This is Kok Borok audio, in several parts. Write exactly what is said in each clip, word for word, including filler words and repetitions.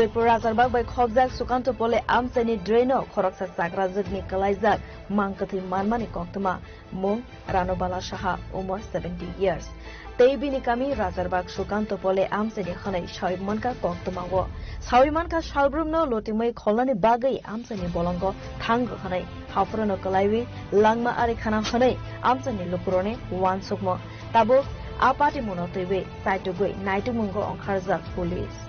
Tripura Rajarbag bai khobjak Sukanto Pole amchaini drain-o khoroksa chakrajwkni kwlaijak mang kwthwi manmani koktwma, mung Ranubala Saha, umor seventy years. Tei bini kami Rajarbag Sukanto Pole amchaini hwnwi sawi mankha koktwma-o. Sawi mankha salbrumno lotimwi kholnani bagwi amchaini bolongo thango hwnwi, haphurano kwlaiwi langma ari khana hwnwi amchaini lukurokni uansukmung. Tabuk a patimungno twiwi chaitugwi naitukmungo ongkharjak police.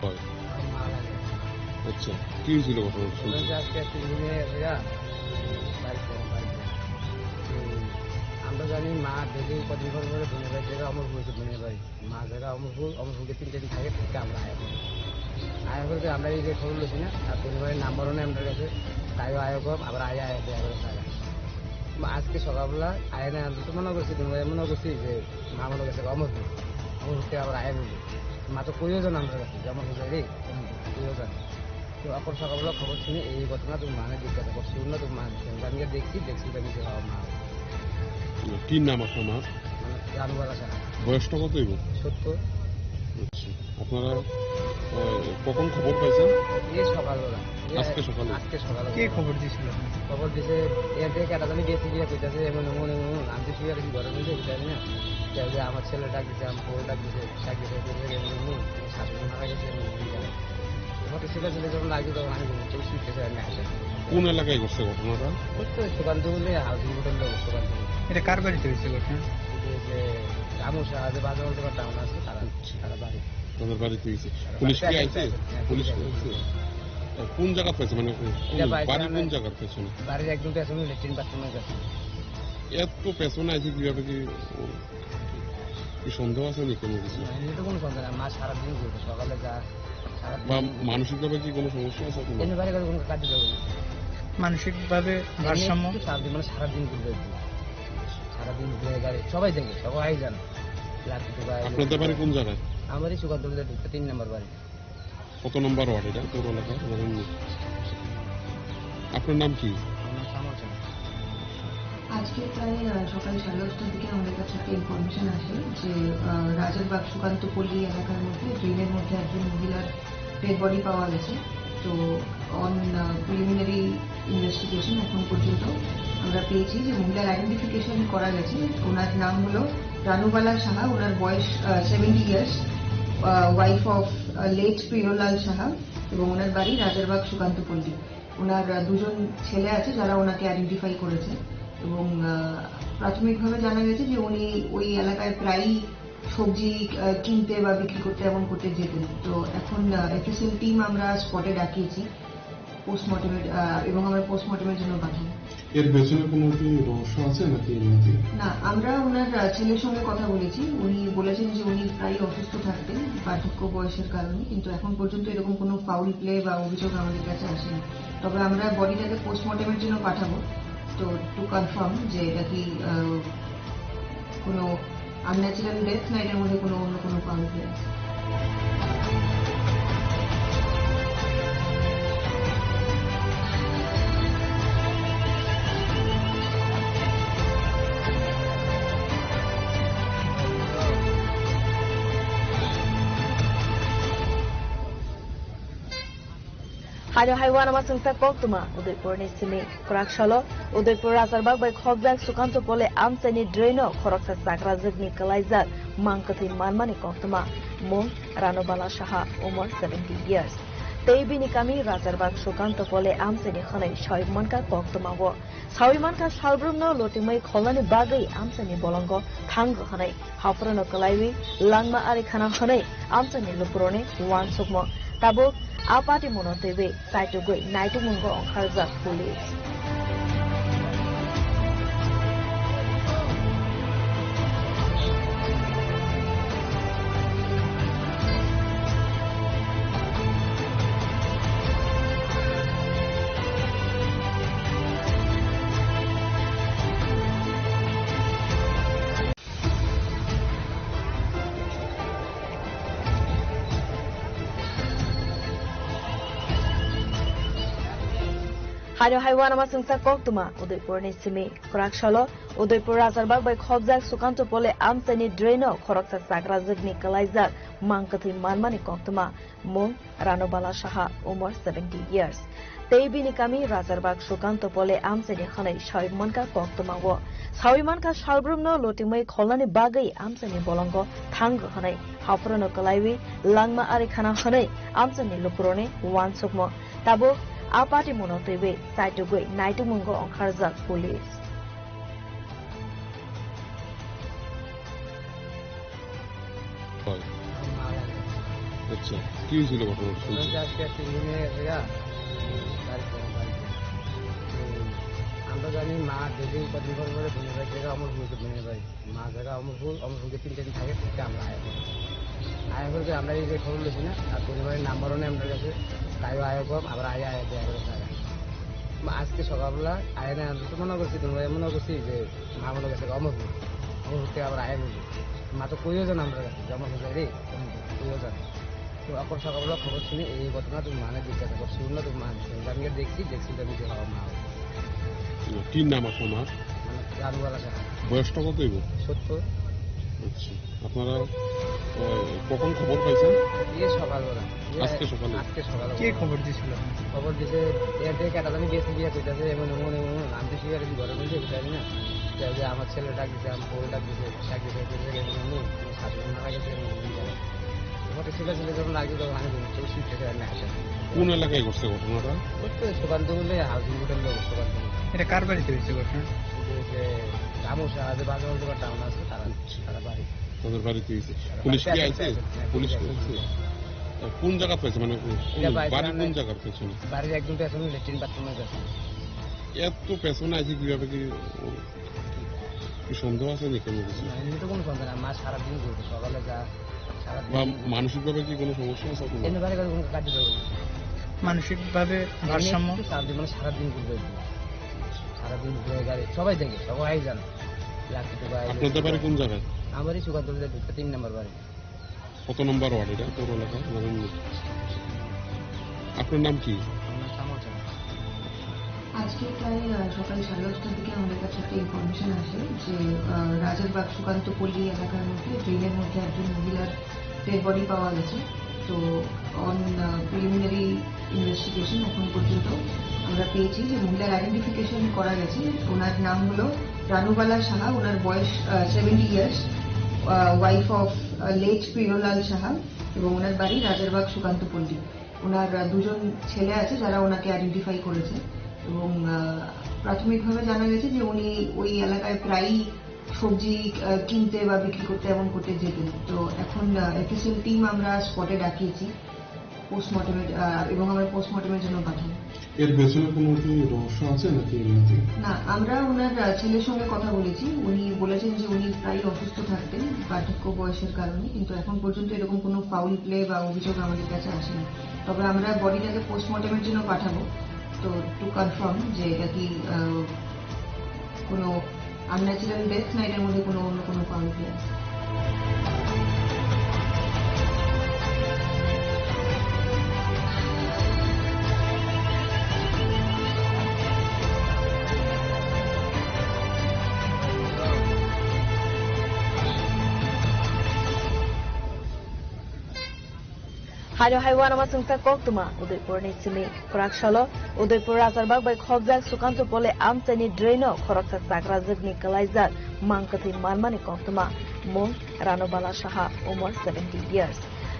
হয়। আচ্ছা, কি হয়েছিল ঘটনা? শুনছি। বলছে আজকে তিন দিনে এসে গা, বাড়িতে, বাড়িতে। তো আমরা জানি মা ডেলি কদিন পর পরে বোনের বাড়ি থেকে অমরপুর হয়েছে, বোনের বাড়ি। মা জায়গা অমরপুর, অমরপুরকে তিন চার দিন থাকে, থেকে আমরা আয়া করি। আয়া করতে আমরা এই যে খবর লইছি না, আর বোনের বাড়ির নাম্বারও নেই আমাদের কাছে, তাইও আয়া কম, আবার আয়া আয়া দেয়, আবার জায়গা। মা আজকে সকালবেলা আয়া নেই, আমি তো মনে করছি, বোনের বাড়ি মনে করছি যে মা মনে করছে অমরপুর, অমরপুর থেকে আবার আয়া বলবে। মা তো কইও জানে আমরা কাছে, যে অমরপুর যাই রে, কইও জানে। তো এখন সকালবেলা খবর শুনে এই ঘটনা তুমি মানে জিজ্ঞাসা করছি, অন্য তুমি মানে আমি দেখছি, দেখছি এটা নিজে বাবা মা। কি নাম আপনার মার? মানে জানুয়ার আসা। বয়সটা কত হইব? সত্তর। আচ্ছা, আপনারা, আহ, কখন খবর পাইছেন? এই সকালবেলা। এই আজকে সকালে? আজকে সকালে। কে খবর দিয়েছিল? খবর দিছে, এর থেকে একটা জানি গেছে গিয়ে কইতাছে, এমন, এমন, এমন, এমন। আমি তো শুয়ে আছি ঘরের মধ্যে, বুঝতে পারি না। কেউ যে আমার ছেলে ডাক দিছে, আমার বউ ডাক দিছে, ডাক দিছে, বলছে, এমন, এমন, আমার শাশুড়ি মারা গেছে, এমন, এমন, এমন। আমার তো ছেলে, ছেলে যখন ডাক দিত, তখন আমি ঘুম থেকে শুয়ে গেছি, আমি আসি। কোন এলাকায় ঘটছে ঘটনাটা? ওই তো সুকান্ত বলে, হাউজিং বোর্ডের লোক, সুকান্ত বলে। এটা কার বাড়িতে হয়েছে ঘটনা? এই যে, যে রামু শাহ, যে বাজার মধ্যে টাউন আছে, তারা, আচ্ছা। তারা বাড়ি। তাদের বাড়িতে হয়েছে। তারা পুলিশ কি বাড়িতে আইছে? আইছে, হ্যাঁ, পুলিশ পুলিশ আইছে। আইছে? কোন জায়গা পাইছে? মানে, কোন এটা পাইছে বাড়ি আমার কোন জায়গার পেছনে? বাড়ির একদম পেছনে লেট্রিন বাথরুমের কাছে। এত পেছনে আছে কিভাবে কি ও কি সন্দেহ আছে নি কোনো কিছু? না, এমনি তো কোনো সন্দেহ নাই। মা সারাদিন ঘুরবে, সকালে যা, সারাদিন বা ঘুরবে। মানসিকভাবে কি কোনো সমস্যা আছে আপনার? এমনি বাড়ি ঘরে কোনো কাজে যাবে না। মানসিকভাবে এমনি ভারসাম্য? একটু সারাদিন, মানে সারাদিন ঘুরবে আর কি। সারাদিন ঘুরে গাড়ি, সবাই দেখবে, সবাই জানে। লাকি তো ভাই, আপনাদের বাড়ি কোন জায়গায়? আমার এই সুকান্ত তিন নম্বর বাড়ি। কত নম্বর ওয়ার্ড এটা, পৌর এলাকা? আপনার নাম কি? আমার নাম শ্যামল সেন। আজকে প্রায়, আহ, সকাল সাড়ে দশটার দিকে আমাদের কাছে একটা ইনফরমেশন আসে যে, আহ, রাজারবাগ সুকান্ত পল্লী এলাকার মধ্যে ড্রেনের মধ্যে একজন মহিলার ডেড বডি পাওয়া গেছে। তো অন, আহ, প্রিলিমিনারি ইনভেস্টিগেশন এখন পর্যন্ত আমরা পেয়েছি যে মহিলার আইডেন্টিফিকেশন করা গেছে। ওনার নাম হলো রানুবালা সাহা, ওনার বয়স, uh, seventy years, uh, wife of, uh, late Priyalal Saha এবং ওনার বাড়ি রাজারবাগ সুকান্তপল্লী। ওনার, আহ, দুজন ছেলে আছে যারা ওনাকে আইডেন্টিফাই করেছে এবং, আহ, প্রাথমিকভাবে জানা গেছে যে উনি ওই এলাকায় প্রায়ই সবজি, আহ, কিনতে বা বিক্রি করতে এমন করতে যেতেন। তো এখন, আহ, এফএসএল টিম আমরা স্পটে ডাকিয়েছি। পোস্টমর্টমের, আহ, এবং আমরা পোস্টমর্টমের জন্য পাঠাই। এর পেছনে কোনো কি রহস্য আছে নাকি এমনিতে? না, আমরা ওনার, আহ, ছেলের সঙ্গে কথা বলেছি। উনি বলেছেন যে উনি প্রায়ই অসুস্থ থাকতেন বার্ধক্য বয়সের কারণে, কিন্তু এখন পর্যন্ত এরকম কোনো ফাউল প্লে বা অভিযোগ আমাদের কাছে আসেনি। তবে আমরা বডিটাকে পোস্টমর্টমের জন্য পাঠাবো, তো টু কনফার্ম যে এটা কি, আহ, কোনো আনন্যাচারাল ডেথ না এটার মধ্যে কোনো অন্য কোনো কারণ আছে? Haino hai uanama chwngsa koktwma Udaipurni simi kwraksalo Udaipur Rajarbag bai khobjak Sukanto Pole amchaini draino khoroksa chakrajwkni kwlaijak mang kwthwi manmani koktwma, mung Ranubala Saha, umor seventy years. Tei bini kami Rajarbag Sukanto Pole amchaini hwnwi sawi mankha koktwmao. Sawi mankha salbrumno lotimwi kholnani bagwi amchaini bolongo thango hwnwi. Haphurano kwlaiwi langma ari khana hwnwi amchaini lukurokni uansukmung. Tabuk a patimungno twiwi chaitugwi naitukmungo ongkharjak police. Aro hai uanama chwngsa koktwma Udaipurni simi. Kwraksalo Udaipur Rajarbag bai khobjak Sukanto Pole amchaini draino khoroksa chakrajwkni kwlaijak mang kwthwi manmani koktwma. Mung Ranubala Saha, umor seventy years. Tei bini kami Rajarbag Sukanto Pole amchaini hwnwi sawi mankha koktwmao. Sawi mankha salbrumno lutimwi kholnani bagwi amchaini bolongo thango hwnwi haphurano kwlaiwi langma ari khana hwnwi amchaini lukurokni uansukmung. Tabuk a patimungno twiwi chaitugwi naitukmungo ongkharjak police. হয়। আচ্ছা, কি হয়েছিল ঘটনাটা শুনছি? বলছে আজকে তিন দিন হয়ে গেছে গা, বাড়িতে, বাড়িতে। তো আমরা জানি মা দুদিন কদিন পর পরে বোনের বাড়ি থেকে অমর পুকুর বোনের বাড়ি। মা জায়গা অমরপুর, অমরপুরকে তিন চার দিন থাকে, তিনটা আমরা আয়া করি। আয়া করি আমরা এই যে খবর লইছি না, আর পরিবারের নাম্বারও নেই আমার কাছে, তাইও আয়া কম, আবার আয়া আয়া দেয়া করে তারা। মা আজকে সকালবেলা আয়া না, আমি তো মনে করছি, তোমরা মনে করছি যে মা মনে গেছে অমরপুর, অমরপুর থেকে আবার আয়া বলবো। মা তো কইও জানো আমার কাছে, যে অমরপুর যাই রে, কইও জানো। তো এখন সকালবেলা খবর শুনি এই ঘটনা, তুমি মানে জিজ্ঞাসা করছি, শুনলো তুমি মানে, আমি দেখছি, দেখছি যে আমি যে বাবা মা। কি নাম আপনার মার? মানে জানুয়ালা সাহা। বয়সটা কত হইব? সত্তর। আচ্ছা, আপনারা, আহ, কখন খবর পাইছেন? এই সকালবেলা। এই আজকে সকালে? আজকে সকালে কে খবর। খবর দিছিল? খবর দিছে, এর থেকে একটা জানি গেছে বিয়ে করতেছে, এমন এমন এমন এমন। আমি তো শিকারে কি ঘরে বলছি, বুঝতে পারি না। যে, যে আমার ছেলে ডাক দিছে, আমার বউ ডাক দিছে, ডাক দিছে, বলছে, এমন এমন, তোমার শাশুড়ি মারা গেছে, এমন এমন জায়গায়। তোমার তো ছেলে ছেলে যখন ডাক দিছে, তখন আমি বলি, "চল, শিখতে চাই না, আসে।" কোন এলাকায় ঘটছে ঘটনাটা? ওই তো সুকান্ত বলে, হাউজিং বোর্ডের লোক, সুকান্ত বলে। এটা কার বাড়িতে হয়েছে ঘটনা? ওই যে, যে রামু শাহ, যে বাজার হলদিবার টাউন আছে, তারা, আচ্ছা। তারা বাড়ি। তাদের বাড়িতে হয়েছে। তারা পুলিশ কি বাড়িতে আইছে? আইছে, হ্যাঁ, পুলিশ পুলিশ কি আইছে। আইছে? তা কোন জায়গা পাইছে? মানে, কোন এটা বাড়িতে বাড়ি কোন মানে জায়গার পেছনে? বাড়ির একদম পেছনে লেট্রিন বাথরুমের পেছনে। এত পেছনে আছে কিভাবে কি, ও, কি সন্দেহ আছে নি কোনো কিছু? না, এমনি তো কোনো সন্দেহ না। মা সারাদিন ঘুরবে, সকালে যা, সারাদিন বা ঘুরবে। মানসিকভাবে কি কোনো সমস্যা আছে আপনার? এমনি বাড়ি ঘরে কোনো কাজ করবে না। মানসিকভাবে এমনি ভারসাম্য? একটু শান্তি, মানে সারাদিন ঘুরবে। সারাদিন ঘুরে গাড়ি, সবাই দেখে, সবাই জানে। লাকি তো ভাই, আপনাদের বাড়ি কোন জায়গায়? আমার এই সুকান্ত তিন নম্বর বাড়ি। কত নম্বর ওয়ার্ড এটা, পৌর এলাকা? আপনার নাম কি? আমার নাম শ্যামল সাহা। আজকে প্রায়, আহ, সকাল সাড়ে দশটার দিকে আমাদের কাছে একটা ইনফরমেশন আসে যে, আহ, রাজারবাগ সুকান্ত পল্লী এলাকার মধ্যে ড্রেনের মধ্যে একজন মহিলার ডেড বডি পাওয়া গেছে। তো অন, আহ, প্রিলিমিনারি ইনভেস্টিগেশন এখন পর্যন্ত আমরা পেয়েছি যে মহিলার আইডেন্টিফিকেশন করা গেছে। ওনার নাম হলো রানুবালা সাহা, ওনার বয়স, uh, seventy years, uh, wife of, uh, late Priyalal Saha এবং ওনার বাড়ি রাজারবাগ সুকান্ত পল্লী। ওনার, আহ, দুজন ছেলে আছে যারা ওনাকে আইডেন্টিফাই করেছে এবং, আহ, প্রাথমিকভাবে জানা গেছে যে উনি ওই এলাকায় প্রায়ই সবজি, আহ, কিনতে বা বিক্রি করতে এমন করতে যেতেন। তো এখন, আহ, এফএসএল টিম আমরা স্পটে ডাকিয়েছি। পোস্টমর্টমের, আহ, এবং আমরা পোস্টমর্টমের জন্য পাঠাই। এর পেছনে কোনো কি রহস্য আছে নাকি এমনিতে? না, আমরা ওনার, আহ, ছেলের সঙ্গে কথা বলেছি। উনি বলেছেন যে উনি প্রায়ই অসুস্থ থাকতেন বার্ধক্য বয়সের কারণে, কিন্তু এখন পর্যন্ত এরকম কোনো ফাউল প্লে বা অভিযোগ আমাদের কাছে আসেনি। তবে আমরা বডিটাকে পোস্টমর্টমের জন্য পাঠাবো, তো টু কনফার্ম যে এটা কি, আহ, কোনো আনন্যাচারাল ডেথ না এটার মধ্যে কোনো অন্য কোনো ফাউল প্লে আছে। Haino hai uanama chwngsa koktwma Udaipurni simi. Kwraksalo Udaipur Rajarbag bai khobjak Sukanto Pole amchaini draino khoroksa chakrajwkni kwlaijak mang kwthwi manmani koktwma. Mung Ranubala Saha, umor seventy years.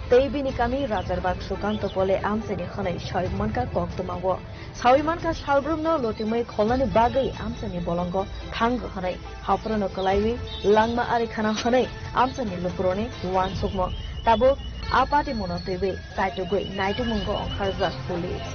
Tei bini kami Rajarbag Sukanto Pole amchaini hwnwi sawi mankha koktwmao. Sawi mankha salbrumno lutimwi kholnani bagwi amchaini bolongo thango hwnwi. Haphurano kwlaiwi langma ari khana hwnwi amchaini lukurokni uansukmung. Tabuk a patimungno twiwi chaitugwi naitukmungo ongkharjak police.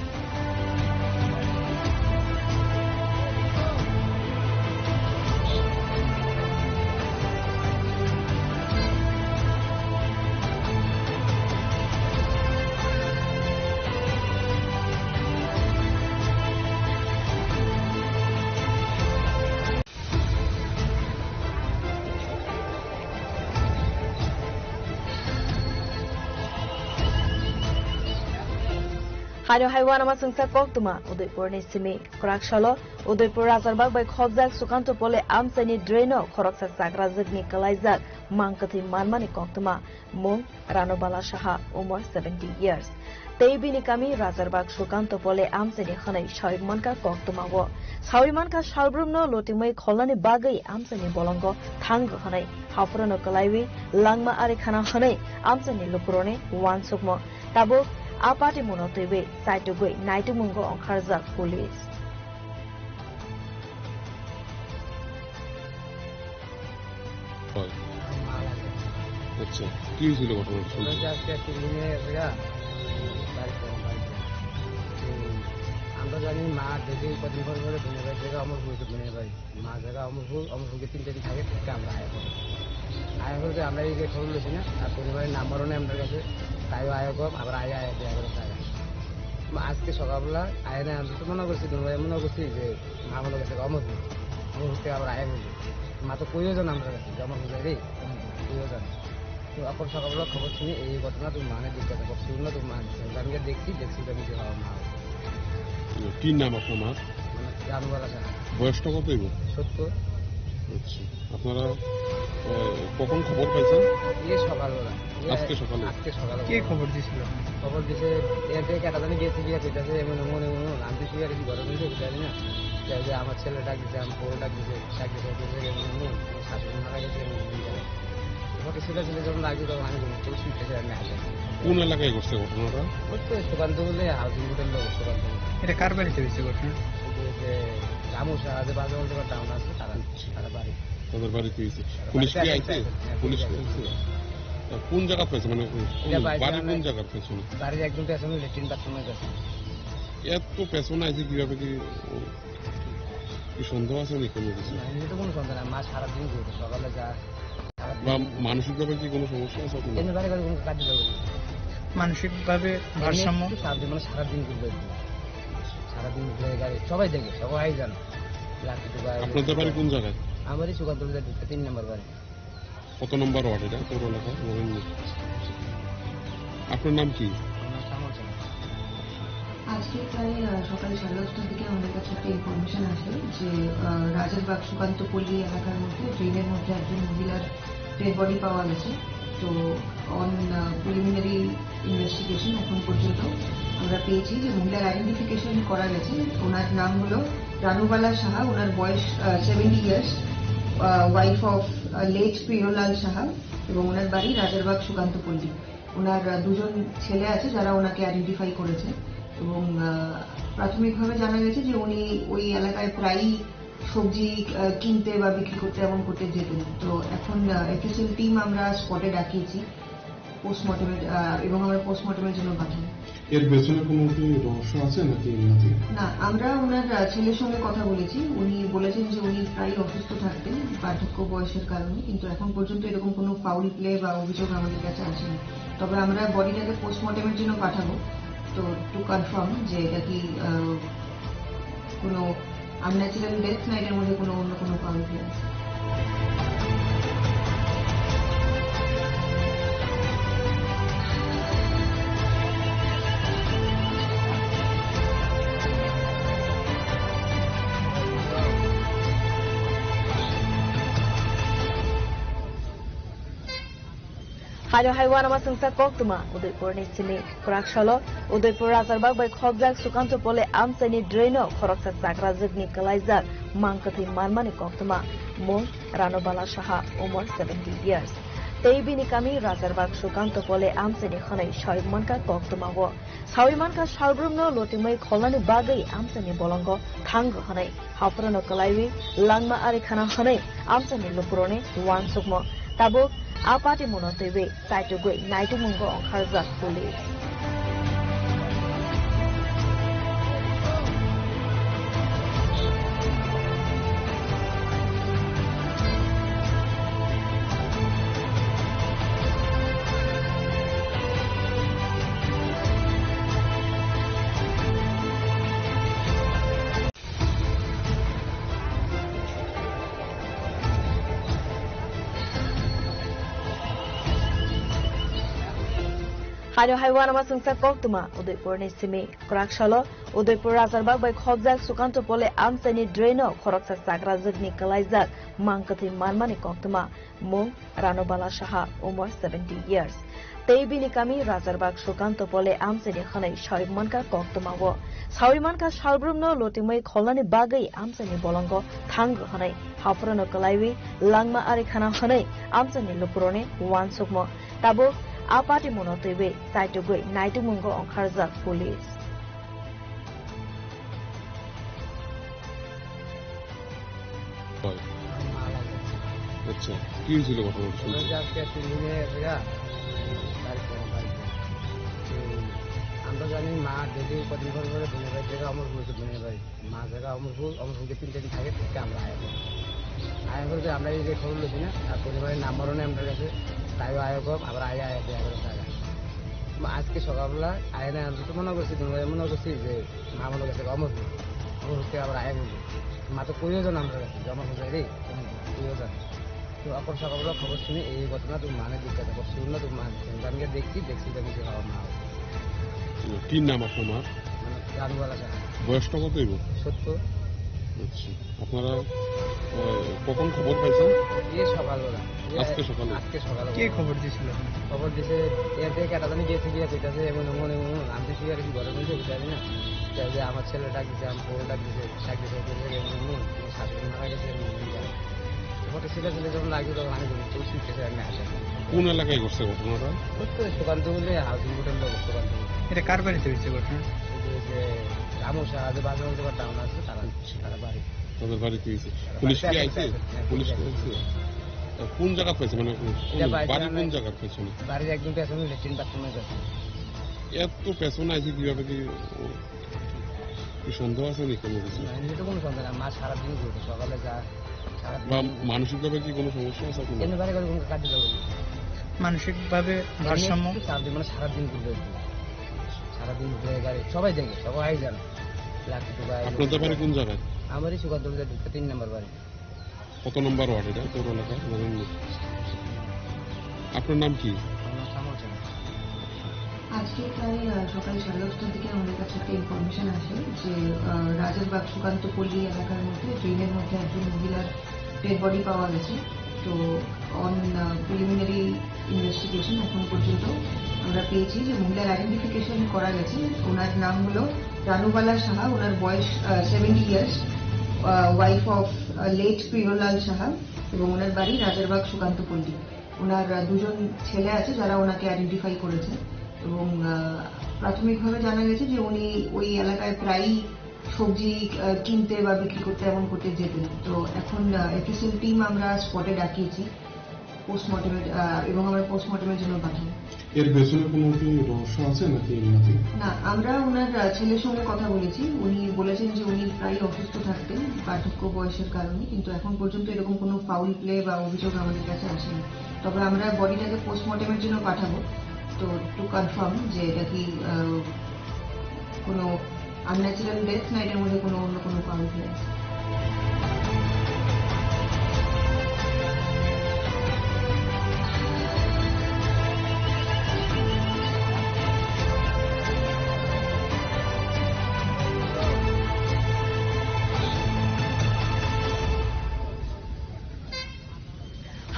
Haino hai uanama chwngsa koktwma Udaipurni simi. Kwraksalo Udaipur Rajarbag bai khobjak Sukanto Pole amchaini draino khoroksa chakrajwkni kwlaijak mang kwthwi manmani koktwma. Mung Ranubala Saha, umor seventy years. Tei bini kami Rajarbag Sukanto Pole amchaini hwnwi sawi mankha koktwmao. Sawi mankha salbrumno lotimwi kholnani bagwi amchaini bolongo thango hwnwi haphurano kwlaiwi langma ari khana hwnwi amchaini lukurokni uansukmung. Tabuk a party muno twiwi chaitugwi naitukmungo ongkharjak police. হয়। আচ্ছা, কি হয়েছিল ঘটনাটা শুনতে? ওরা যে আজকে তিন দিনে এসে গা, বাড়িতে, বাড়িতে। হুম, আমরা জানি মা দেখে কদিন পর পরে বোনের বাড়ি থেকে অমরপুর হইতে বোনের বাড়ি। মা জায়গা অমরপুর, অমরপুরকে তিন চার দিন থাকে, ঠিক আমরা আয়া করবো। আয়া করতে আমরা এই যে খবর লইছি না, আর পরিবারের নাম্বারও নেই আমাদের কাছে, তাইও আয়া কম, আবার আয়া আয়া দেয়া করে তাই। মা আজকে সকালবেলা আয়া নেই, আমি তো মনে করছি, বোনের বাড়ি মনে করছি যে মা মনে করছে অমরপুর, অমরপুর থেকে আবার আয়া করবো। মা তো কইও জানে আমরা কাছে, যে অমরপুর যাই রে, কইও জানে। তো এখন সকালবেলা খবর শুনি এই ঘটনা, তো মানে দেখতে পাবো, শুনলো তো মানে, আমি দেখছি, দেখছি তো আমি যে বাবা মা। কি নাম আপনার মার? মানে জানুয়ার আছে। বয়সটা কত হইব? সত্তর। আচ্ছা, আপনারা, আহ, কখন খবর পাইছেন? এই সকালবেলা। এই আজকে সকালে? আজকে সকালে। কে খবর দিছিল? খবর দিছে, এর থেকে একটা জানি গেছে গিয়ে কইতাছে, এমন, এমন, এমন, এমন, আমি তো শুয়ে আছি, ঘরে বসে বুঝতে পারি না। যে, যে আমার ছেলে ডাক দিছে, আমার বউ ডাক দিছে, ডাক দিছে, বলছে, এমন, এমন, আমার শাশুড়ি মারা গেছে, এমন, এমন, এমন। ওকে ছেলে ছেলে যখন ডাক দিত, তখন আমি ঘুম থেকে শুনতেছি, আমি আসি। কোন এলাকায় ঘটছে ঘটনাটা? ওই তো সুকান্ত বলে, হাউজিং বোর্ডের লোক সুকান্ত বলে। এটা কার বাড়িতে হয়েছে ঘটনা? ওই যে, যে রামু শাহ, যে বাজে বলতে পারে, টাউন আছে, তারা, তারা বাড়ি। তাদের বাড়িতে হয়েছে। তারা পুলিশ কি বাড়িতে আইছে? আইছে, হ্যাঁ, পুলিশ পুলিশ আইছে। আইছে। তা কোন জায়গা পাইছে? মানে, কোন এটা বাড়িতে বাড়ি কোন আমরা জায়গার পেছনে? বাড়ির একদম পেছনে লেট্রিন বাথরুমের কাছে। এত পেছনে আইছে কিভাবে কি, ও, কি সন্দেহ আছে নাকি কোনো কিছু? না, এমনি তো কোনো সন্দেহ নাই। মা সারাদিন ঘুরে, সকালে যা, সারাদিন বা ঘুরে। মানসিকভাবে কি কোনো সমস্যা আছে আপনার? এমনি বাড়ি ঘরে কোনো কাজ নেই। মানসিকভাবে এমনি ভারসাম্য? একটু সারাদিন, মানে সারাদিন ঘুরবে। সারাদিন ঘুরে গাড়ি, সবাই দেখে, সবাই জানে। লাকি দুবাই, আপনাদের বাড়ি কোন জায়গায়? আমারই সুকান্ত তিন নম্বর বাড়ি। কত নম্বর ওয়ার্ড এটা, পৌর এলাকা, নবীন? আপনার নাম কি? আমার নাম শ্যামল সেন। আজকে প্রায়, আহ, সকাল সাড়ে দশটার দিকে আমাদের কাছে একটা ইনফরমেশন আসে যে, আহ, রাজারবাগ সুকান্ত পল্লী এলাকার মধ্যে ড্রেনের মধ্যে একজন মহিলার ডেড বডি পাওয়া গেছে। তো অন, আহ, প্রিলিমিনারি ইনভেস্টিগেশন এখন পর্যন্ত আমরা পেয়েছি যে মহিলার আইডেন্টিফিকেশন করা গেছে। ওনার নাম হলো রানুবালা সাহা, ওনার বয়স, uh, seventy years, uh, wife of, uh, late Priyalal Saha এবং ওনার বাড়ি রাজারবাগ সুকান্ত পল্লী। ওনার, আহ, দুজন ছেলে আছে যারা ওনাকে আইডেন্টিফাই করেছে এবং, আহ, প্রাথমিকভাবে জানা গেছে যে উনি ওই এলাকায় প্রায়ই সবজি, আহ, কিনতে বা বিক্রি করতে এমন করতে যেতেন। তো এখন, আহ, এফএসএল টিম আমরা স্পটে ডাকিয়েছি। পোস্টমর্টমের, আহ, এবং আমরা পোস্টমর্টমের জন্য পাঠাই। এর পেছনে কোনো কি রহস্য আছে নাকি এমনিতেই? না, আমরা ওনার, আহ, ছেলের সঙ্গে কথা বলেছি। উনি বলেছেন যে উনি প্রায়ই অসুস্থ থাকতেন বার্ধক্য বয়সের কারণে, কিন্তু এখন পর্যন্ত এরকম কোনো ফাউল প্লে বা অভিযোগ আমাদের কাছে আসেনি। তবে আমরা বডিটাকে পোস্টমর্টমের জন্য পাঠাবো, তো টু কনফার্ম যে এটা কি, আহ, কোনো আনন্যাচারাল ডেথ না এটার মধ্যে কোনো অন্য কোনো কারণ কি আছে। Haino hai uanama chwngsa koktwma Udaipurni simi. Kwraksalo Udaipur Rajarbag bai khobjak Sukanto Pole amchaini draino khoroksa chakrajwkni kwlaijak mang kwthwi manmani koktwma. Mung Ranobala Saha, umor seventy years. Tei bini kami Rajarbag Sukanto Pole amchaini hwnwi sawi mankha koktwmao. Sawi mankha salbrumno lotimwi kholnani bagwi amchaini bolongo thango hwnwi. Haphurano kwlaiwi langma ari khana hwnwi amchaini lukurokni uansukmung. Tabuk a party muno twiwi chaitugwi naitukmungo ongkharjak police. Ani hai uanama singsa koktwma Udaipurni simi kwrak salo Udaipur Rajarbag bai khobjak Sukanto Pole amchaini draino khoroksa chakrajwkni kwlaijak mang kwthwi manmani koktwma, mung Ranubala Saha, umor seventy years. Tei bini kami Rajarbag Sukanto Pole amchaini hwnwi sawi mankha koktwmao. Sawi mankha salbrumno lutimwi kholnani bagwi amchaini bolongo thango hwnwi haphurano kwlaiwi langma ari khana hwnwi amchaini lukurokni uansukmo. Tabuk a party muno twiwi chaitugwi naitukmungo ongkharjak police. Hoi. আচ্ছা, কি হয়েছিল ঘটনা শুনছি? ওরা যে আজকে তিন দিনে এসে গা, বাড়িতে, বাড়িতে। হুম, আমরা জানি মা ডেলি কদিন পর পরে বোনের বাড়ি থেকে আমার বলছে বোনের বাড়ি। মা জায়গা অমরপুর, অমরপুরকে তিন চার দিন থাকে, থেকে আমরা আয়া করি। আয়া করে যে আমরা এই যে খবর লইছি না, আর পরিবারের নাম্বারও নেই আমার কাছে, তাইও আয়া কম, আবার আয়া আয়া দেয়া করে জায়গা। মা আজকে সকালবেলা আয়া না, আমি তো মনে করছি, দুই ভাই মনে করছি যে মা মনে করছে অমরপুর, অমরপুর থেকে আবার আয়া বলবো। মা তো কইও জানো আমার কাছে, যে অমরপুর যাই রে, কইও জানো। তো অখন সকালবেলা খবর শুনি এই ঘটনা তো মানে দিতে খবর শুনলো তো মা, আমি গিয়ে দেখছি, দেখছি তো কিছু বাবা মা। কি নাম আপনার মার? মানে জানুয়ালা স্যার। বয়সটা কত হইব? সত্তর। আচ্ছা, আপনারা, আহ, কখন খবর পাইছেন? এই সকালবেলা। এই আজকে সকালে? আজকে সকালে। কে খবর দিয়েছিল? খবর দিছে, এর থেকে একটা জানি গেছে গিয়ে কইতাছে, এমন, এমন, এমন, এমন। আমি তো শুয়ে আর কি ঘরের মধ্যে বুঝতে পারি না। তো এই যে আমার ছেলে ডাক দিছে, আমার বউ ডাক দিছে, ডাক দিছে, বলছে, "এমন, এমন, তোমার শাশুড়ি মারা গেছে, এমন, এমন।" ফটো সিধা সিধা যখন লাগছে, তখন আমি বলি, "তুই ঠিক আছে, আমি আসি।" কোন এলাকায় ঘটছে ঘটনাটা? ওই তো সুকান্ত বলে, হাউজিং বোর্ডের লোক সুকান্ত বলে। এটা কার বাড়িতে হয়েছে ঘটনা? ওই যে, যে রামু শাহ, যে বাজার মধ্যে ডাউন আছে, তারা, আচ্ছা। তারা বাড়ি। তাদের বাড়িতে হয়েছে। তারা পুলিশ কি বাড়িতে আইছে? আছে, হ্যাঁ, পুলিশ কি পুলিশ আইছে। আইছে? তা কোন জায়গা পাইছে? মানে, কোন এটা বাড়িতে বাড়ি কোন জায়গা পাইছে? বাড়ির একদম পেছনে লেট্রিন বাথরুমে যাচ্ছে। এত পেছনে আইছে কিভাবে কি? ও, কি সন্দেহ আছে নি কোনো কিছু? না, এমনি তো কোনো সন্দেহ না। মা সারাদিন ঘুরবে, সকালে যা, সারাদিন বা ঘুরবে। মানসিকভাবে কি কোনো সমস্যা আছে কোনো? এমনি বাড়ি ঘরে কোনো কাজ দিতে হবে না। মানসিকভাবে এমনি ভারসাম্য? একটু চাপ দিই, মানে সারাদিন ঘুরবে একটু। সারাদিন ঘুরে গাড়ি, সবাই দেখে, সবাই জানে। লাকি দুবাই, আপনাদের বাড়ি কোন জায়গায়? আমারই সুকান্ত বাজার ঢুকতে তিন নম্বর বাড়ি। কত নম্বর ওয়ার্ড এটা, পৌর এলাকা? জানেন না? আপনার নাম কি? আমার নাম শ্যামল সেন। আজকে প্রায়, আহ, সকাল সাড়ে দশটার দিকে আমাদের কাছে একটা ইনফরমেশন আসে যে, আহ, রাজারবাগ সুকান্ত পল্লী এলাকার মধ্যে ড্রেনের মধ্যে একজন মহিলার ডেড বডি পাওয়া গেছে। তো অন, আহ, প্রিলিমিনারি ইনভেস্টিগেশন এখন পর্যন্ত আমরা পেয়েছি যে মহিলার আইডেন্টিফিকেশন করা গেছে। ওনার নাম হলো রানুবালা সাহা, ওনার বয়স, uh, seventy years, uh, wife of, uh, late Priyalal Saha এবং ওনার বাড়ি রাজারবাগ সুকান্ত পল্লী। ওনার, আহ, দুজন ছেলে আছে যারা ওনাকে আইডেন্টিফাই করেছে এবং, আহ, প্রাথমিকভাবে জানা গেছে যে উনি ওই এলাকায় প্রায়ই সবজি, আহ, কিনতে বা বিক্রি করতে এমন করতে যেতেন। তো এখন, আহ, এফএসএল টিম আমরা স্পটে ডাকিয়েছি পোস্টমর্টমের, আহ, এবং আমরা পোস্টমর্টমের জন্য পাঠাবো। এর পেছনে কোনো কি রহস্য আছে নাকি এমনিতেই? না, আমরা ওনার, আহ, ছেলের সঙ্গে কথা বলেছি। উনি বলেছেন যে উনি প্রায়ই অসুস্থ থাকতেন বার্ধক্য বয়সের কারণে, কিন্তু এখন পর্যন্ত এরকম কোনো ফাউল প্লে বা অভিযোগ আমাদের কাছে আসেনি। তবে আমরা বডিটাকে পোস্টমর্টমের জন্য পাঠাবো, তো টু কনফার্ম যে এটা কি, আহ, কোনো আনন্যাচারাল ডেথ না এটার মধ্যে কোনো অন্য কোনো ফাউল প্লে আছে।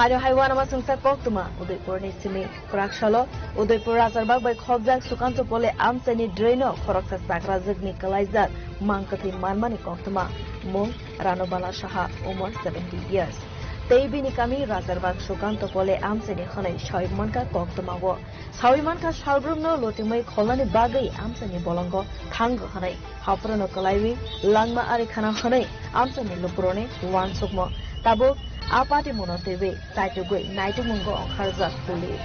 Haino hai uanama singsa koktwma Udaipurni simi kwrak salo Udaipur Rajarbag bai khobjak Sukanto Pole amchaini draino khoroksa chakrajwkni kwlaijak mang kwthwi manmani koktwma, mung Ranubala Saha, umor seventy years. Tei bini kami Rajarbag Sukanto Pole amchaini hwnwi sawi mankha koktwmao. Sawi mankha salbrumno lutimwi kholnani bagwi amchaini bolongo thango hwnwi. Haphurano kwlaiwi langma ari khana hwnwi amchaini lukurokni uansukmo. Tabuk a patimuno twiwi chaitugwi naitukmungo ongkharjak police.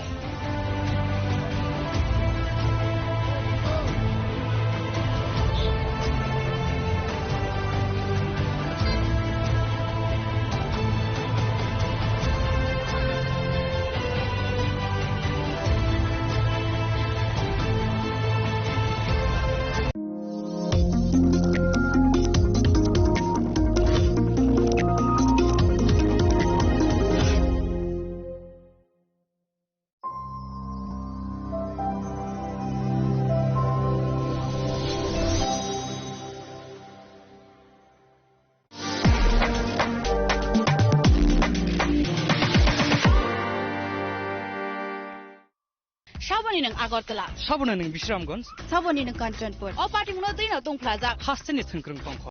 Saboni nwng Agartala. Saboni nwng Bisramganj. Saboni nwng Kanchanpur. O party mungno twi no tongphlajak. Hasteni thwngkrwng tongkho.